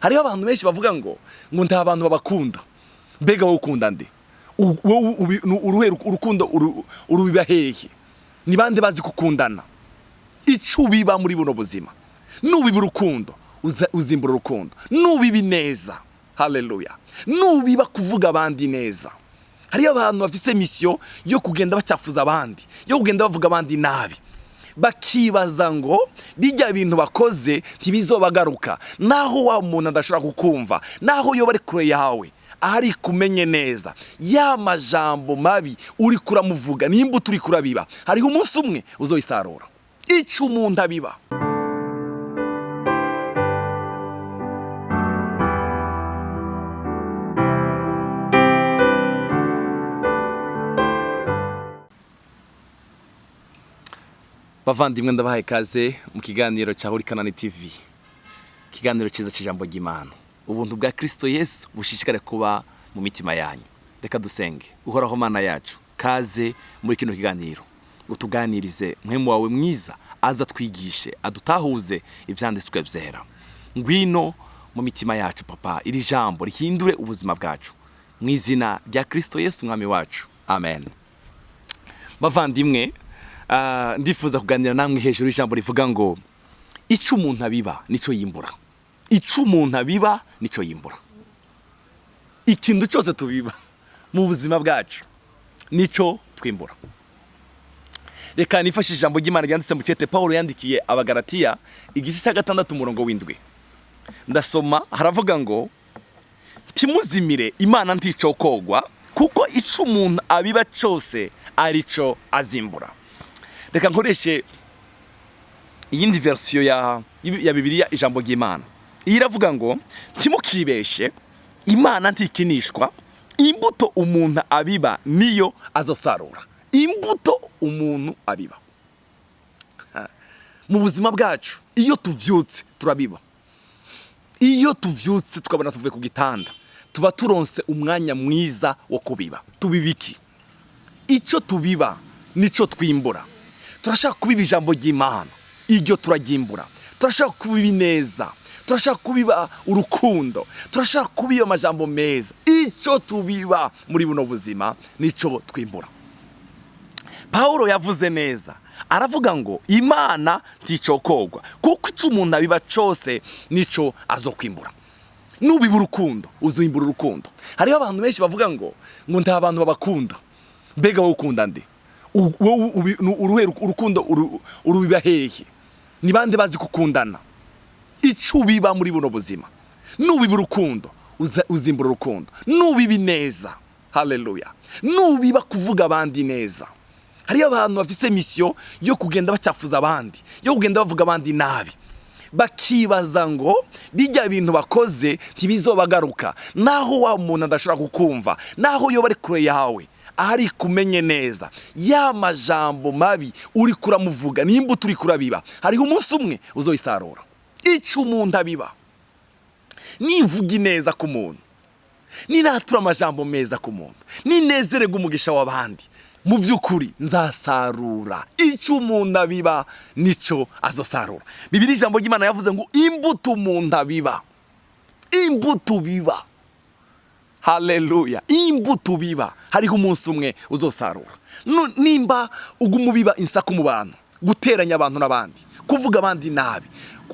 Hariho abantu benshi bavuga ngo nta bantu babakunda. Mbega wowe ukunda nde? Wowe uruhe urukundo urubiba hehe? Ni bande bazi gukundana? Icyo ubiba muri buno buzima, nubiba urukundo uzimbura urukundo, nubiba ineza, haleluya, nubiba kuvuga abandi neza. Hariyo abantu bafise mission yo kugenda bacafuza abandi, yo kugenda bavuga abandi nabi, bakibaza ngo bijya bintu bakoze ntibizobagaruka. Naho wa muntu adashobora kukumva, naho yoba ari kure yawe, ariko umenye neza ya majambo mabi uri kuramuvuga n'imbuto uri kurabiba, hariho umunsi umwe uzoyisarura. Icyo umuntu abiba. Bavandimwe, ndabahaye ikaze mu kiganiro cya Holy Canaan TV, ikiganiro cyiza cy'ijambo ry'Imana. Ubuntu bwa Kristo Yesu bushishikare kuba mu mitima yanyu. Reka dusenge. Uhoraho Mana yacu, kaze muri kino kiganiro, utuganirize mpwemu wawe mwiza, aza twigishe, adutahuze ibyanditswe byera. Ngwino mu mitima yacu Papa, iri jambo rihindure ubuzima bwacu, mu izina rya Kristo Yesu umwami wacu, amen. Bavandimwe, ndifuza kuganira namwe hejuru y'ijambo rivuga ngo icyo umuntu abiba nicyo yimbura. Icyo umuntu abiba nicyo yimbura. Ikintu cyose tubiba mu buzima bwacu nicyo twimbura. Reka nifashe ijambo ry'Imana ryanditse mu cyete Paulo yandikiye Abagalatiya, igice cya 6 umurongo w'indwi. Ndasoma, haravuga ngo ntimuzimire, Imana nticokogwa, kuko icyo umuntu abiba cyose arico azimbura. Reka nkoreshe iyindi version ya Bibiliya ijambo ry'Imana. Iyi iravuga ngo ntimukibeshe, Imana ntikinishwa, imbuto umuntu abiba niyo azosarura. Imbuto umuntu abiba. Mu buzima bwacu iyo tuvyutse turabiba. Iyo tuvyutse tukabona tuvuye ku gitanda, tuba turonse umwanya mwiza wo kubiba. Tubibiki? Icyo tubiba nico twimbura. Turashaka kubiba ijambo ry'Imana, iryo turaryimbura. Turashaka kubiba ineza, turashaka kubiba urukundo, turashaka kubiba amajambo meza. Icyo tubiba muri buno buzima nico twimbura. Paulo yavuze neza, aravuga ngo Imana nticokogwa, kuko icyo umuntu abiba cyose nico azokwimbura. Nubiba urukundo uzimbura urukundo. Hariho abantu benshi bavuga ngo nta bantu babakunda. Mbega wowe ukunda nde? Wowe uruhe urukundo urubiba hehe? Ni bande bazi gukundana? Icyo ubiba muri buno buzima, nubiba urukundo uzimbura urukundo, nubiba ineza, haleluya, nubiba kuvuga abandi neza. Hariyo abantu bafise mission yo kugenda bacafuza abandi, yo kugenda bavuga abandi nabi, bakibaza ngo bijya bintu bakoze ntibizobagaruka. Naho wa muntu adashobora kukumva, naho yoba ari kure yawe, ariko umenye neza ya majambo mabi uri kuramuvuga n'imbuto uri kurabiba, hariho umunsi umwe uzoyisarura. Icyo umuntu abiba, nimvuga ineza ku muntu, ninatura amajambo meza ku muntu, ninezererwa umugisha w'abandi, mu by'ukuri nzasarura. Icyo umuntu abiba nico azosarura. Bibiliya ijambo ry'Imana yavuze ngo imbuto umuntu abiba, imbuto biba, haleluya, imbuto biba, hariho umunsi umwe uzosarura. Nimba uguma ubiba insaku mu bantu, guteranya abantu n'abandi, kuvuga abandi nabi,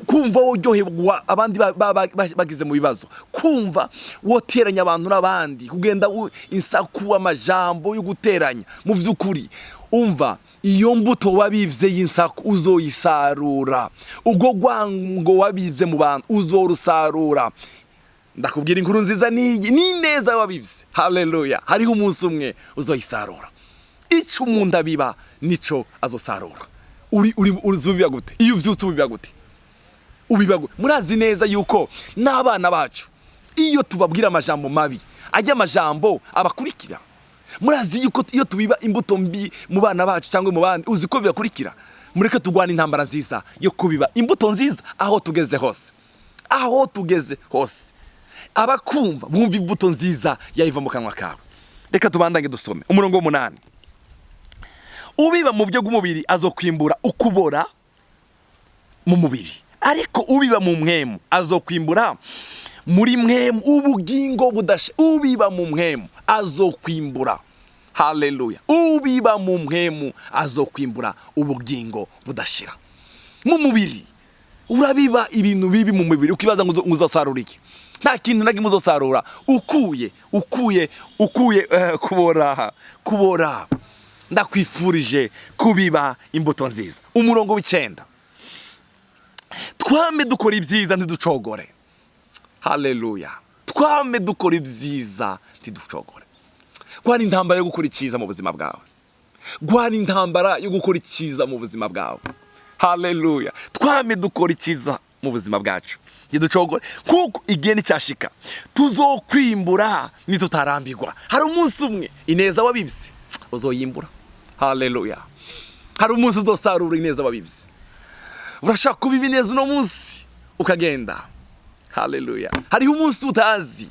kumva woryoherwa abandi bagize mu bibazo, kumva woteranya abantu n'abandi, kugenda insaku amajambo yo guteranya, mu by'ukuri umva iyo mbuto wabivye y'insaku uzoyisarura. Ubwo rwango wabivye mu bantu uzorusarura. Ndakubwira inkuru nziza niyi, ni neza wabivye, haleluya, hariho umunsi umwe uzoyisarura. Ico umuntu abiba nico azosarura. Uzubiba gute? Iyo uvyutse ubiba gute? Ubiba gute? Murazi neza yuko n'abana bacu iyo tubabwira amajambo mabi, ajya amajambo abakurikira. Murazi yuko iyo tubiba imbuto mbi mu bana bacu cyangwa mu bandi, uzi ko bibakurikira. Mureke turwane intambara nziza yo kubiba imbuto nziza aho tugeze hose. Aho tugeze hose, abakumva bumva imbuto nziza yayiva mu kanwa kawe. Reka tubandange dusome umurongo w'umunani. Ubiba mu byo bw'umubiri azokwimbura ukubora mu mubiri, ariko ubiba mu mwemu azokwimbura Muri mpwemu ubugingo budashe. Ubiba mu mpwemu azokwimbura. Haleluya! Ubiba mu mpwemu azokwimbura ubugingo budashira. Mu mubiri urabiba ibintu bibi mu mubiri, ukibaza ngo uzosarura iki? Nta kintu na kimwe uzosarura ukuye kubora, kubora. Ndakwifurije kubiba imbuto nziza. Umurongo w'9: twame dukora ibyiza, ntiducogore. Haleluya! Twame dukora ibyiza, ntiducogore. Gwana intambara yo gukora icyiza mu buzima bwawe. Gwana intambara yo gukora icyiza mu buzima bwawe. Haleluya! Twame dukora icyiza mu buzima bwacu, ntiducogore, kuko igihe nicyashika tuzokwimbura nitutarambirwa. Hari umunsi umwe ineza wabibye uzoyimbura. Haleluya! Hari umunsi uzosarura ineza wabibye. Urashaka kubiba ineza uno munsi ukagenda. Haleluya! Hariho umunsi utazi,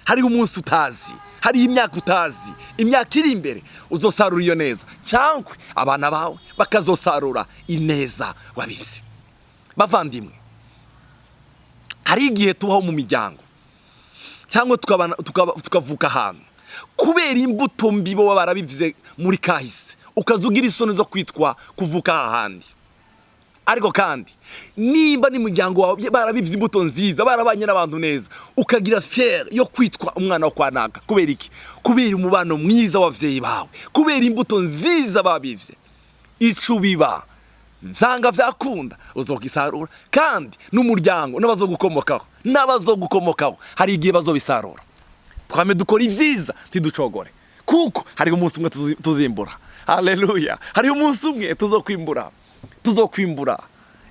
hariho umunsi utazi, hariho imyaka utazi, imyaka iri imbere uzosarura iyo neza, cyangwa abana bawe bakazosarura ineza wabibye. Bavandimwe, hari igihe tubaho mu miryango cyangwa tukavuka ahantu kubera imbuto mbi bo barabivuze muri kahise, ukaza ugira isoni zo kwitwa kuvuka ahandi. Ariko kandi nimba n'umuryango wawe barabivye imbuto nziza, barabanye n'abantu neza, ukagira fierté yo kwitwa umwana wo kwa naka. Kubera iki? Kubera umubano mwiza w'abavyeyi bawe, kubera imbuto nziza babivye. Ico ubiba, vyanga vyakunda uzogisarura, kandi n'umuryango n'abazogukomokaho hari igihe bazobisarura. Twame dukora ibyiza, ntiducogore, kuko hariho umunsi umwe tuzimbura. Haleluya! Hariho umunsi umwe tuzokwimbura, tuzokwimbura.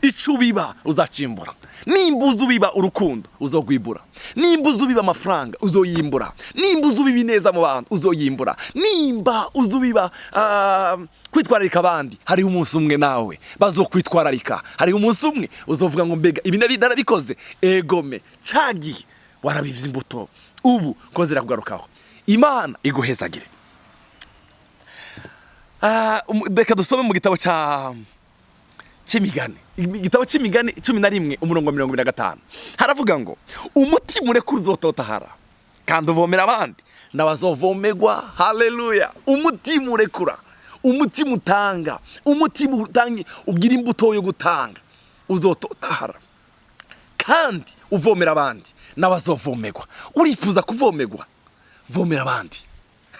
Icyo ubiba uzacimbura. Nimba uzi ubiba urukundo, uzogwimbura. Nimba uzi ubiba amafaranga, uzoyimbura. Nimba uzi ubiba ineza mu bantu, uzoyimbura. Nimba uzi ubiba kwitwararika abandi, hariho umunsi umwe nawe bazokwitwararika. Hariho umunsi umwe uzovuga ngo: "Mbega ibi narabikoze?" Egome cagihe warabivye imbuto, ubu ko zirakugarukaho. Imana iguhezagire. Reka dusome mu gitabo cya cy'Imigani, igitabo cy'Imigani 11, umurongo wa 25. Haravuga ngo: "Umutima urekura uzototahara, kandi uvomera abandi n'abazovomegwa." Haleluya! Umutima urekura, umutima utanga, umutima utanga, ugira imbuto yo gutanga, uzototahara, kandi uvomera abandi n'abazovomegwa. Urifuza kuvomegwa? Vomera abandi.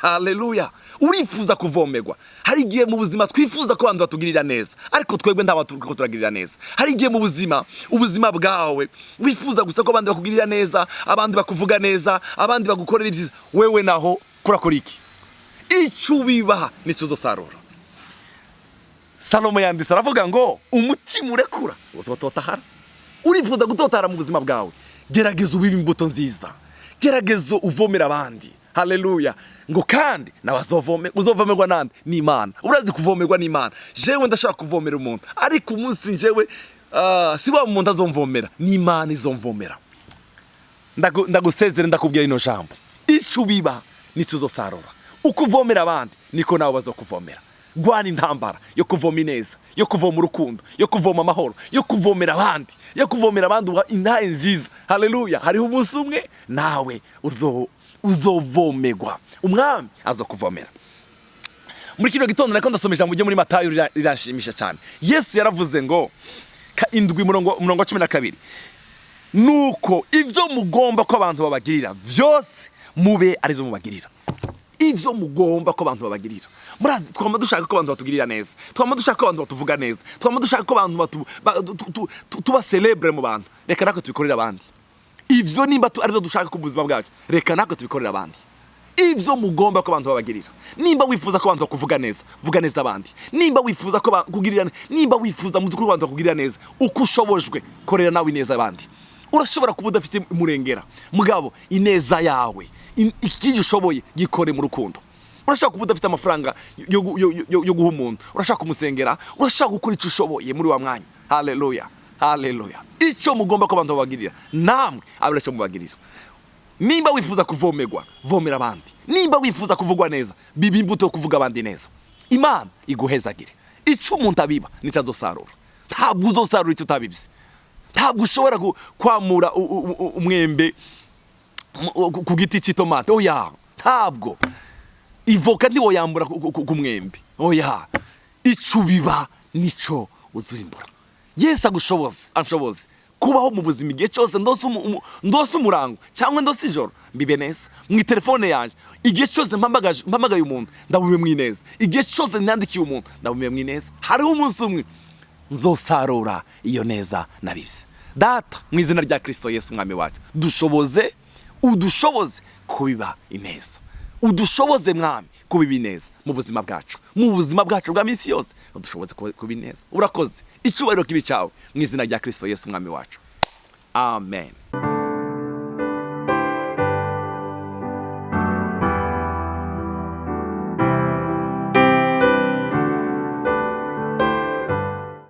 Haleluya! Urifuza kuvomegwa? Hari igihe mu buzima twifuza ko abantu batugirira neza, ariko twebwe nta bantu turiko turagirira neza. Hari igihe mu buzima, ubuzima bwawe, wifuza gusa ko abandi bakugirira neza, abandi bakuvuga neza, abandi bagukorera ibyiza. Wewe naho kurakora iki? Icyo ubiba nicyo uzosarura. Salomo yanditse aravuga ngo: "Umutima urekura uzototahara." Urifuza gutotahara mu buzima bwawe? Gerageza ubibe imbuto nziza, gerageza uvomera abandi. Haleluya! Ngo kandi nabazovome. Uzovomerwa nande? N'Imana. Urazi kuvomerwa n'Imana? Jewe ndashaka kuvomera umuntu, ariko umunsi njewe si wa muntu azomvomera, n'Imana izomvomera. Ndagusezere, ndakubwira ino jambo: ico ubiba nico uzosarura. Uko uvomera abandi, niko nawe bazokuvomera. Gwana intambara yo kuvoma ineza, yo kuvoma urukundo, yo kuvoma amahoro, yo kuvomera abandi, yo kuvomera abandi uha intahe nziza. Haleluya! Hariho umunsi umwe nawe uzovomegwa, umwami azokuvomera. Muri kino gitondo nariko ndasoma ijambo ryo muri Matayo, riranshimisha cyane. Yesu yaravuze ngo 7, umurongo wa 12: "Nuko ibyo mugomba ko abantu babagirira byose, mube arizo mubagirira." Ibyo mugomba ko abantu babagirira. Murazi, twama dushaka ko abantu batugirira neza, twama dushaka ko abantu batuvuga neza, twama dushaka ko abantu tuba célèbre mu bantu. Reka natwe tubikorere abandi. Ivyo nimba arivyo dushaka ku buzima bwacu, reka natwe tubikorere abandi. Ivyo mugomba ko abantu babagirira. Nimba wifuza ko abantu bakuvuga neza, vuga neza abandi. Nimba wifuza ko bakugirira, nimba wifuza mu by'ukuri abantu bakugirira neza, uko ushobojwe, korera nawe ineza abandi. Urashobora kuba udafite umurengera, mugabo ineza yawe, ikindi ushoboye, gikore mu rukundo. Urashobora kuba udafite amafaranga yo guha umuntu, urashaka kumusengera, urashaka gukora icyo ushoboye muri wa mwanya. Haleluya, haleluya! Icyo mugomba ko abantu babagirira, namwe abe aricyo mubagirira. Nimba wifuza kuvomerwa, vomera abandi. Nimba wifuza kuvugwa neza, biba imbuto yo kuvuga abandi neza. Imana iguhezagire. Icyo umuntu abiba nicyo azosarura. Ntabwo uzosarura icyo utabibye. Ntabwo ushobora kwamura umwembe. ku giti cy'itomate. Oya, ntabwo ivoka ntiwoyambura ku mwembe. Oya, ico ubiba nico uzimbura. Yesu agushoboze, anshoboze kubaho mu buzima igihe cyose ndose umurango cyangwa ndose ijoro, mbibe neza mu telefone yanjye. Igihe cyose mpamagaye umuntu, ndabubibe mu ineza. Igihe cyose nandikiye umuntu, ndabubibe mu ineza. Hariho umunsi umwe nzosarura iyo neza nabibye. Data, mu izina rya Kirisito Yesu Umwami wacu, dushoboze, udushoboze kubiba ineza. Udushoboze, Mwami, kubiba ineza mu buzima bwacu, mu buzima bwacu bwa minsi yose. Udushoboze kuba ineza. Urakoze, icyubahiro kibe cyawe, mu izina rya Kirisito Yesu Umwami wacu, amen.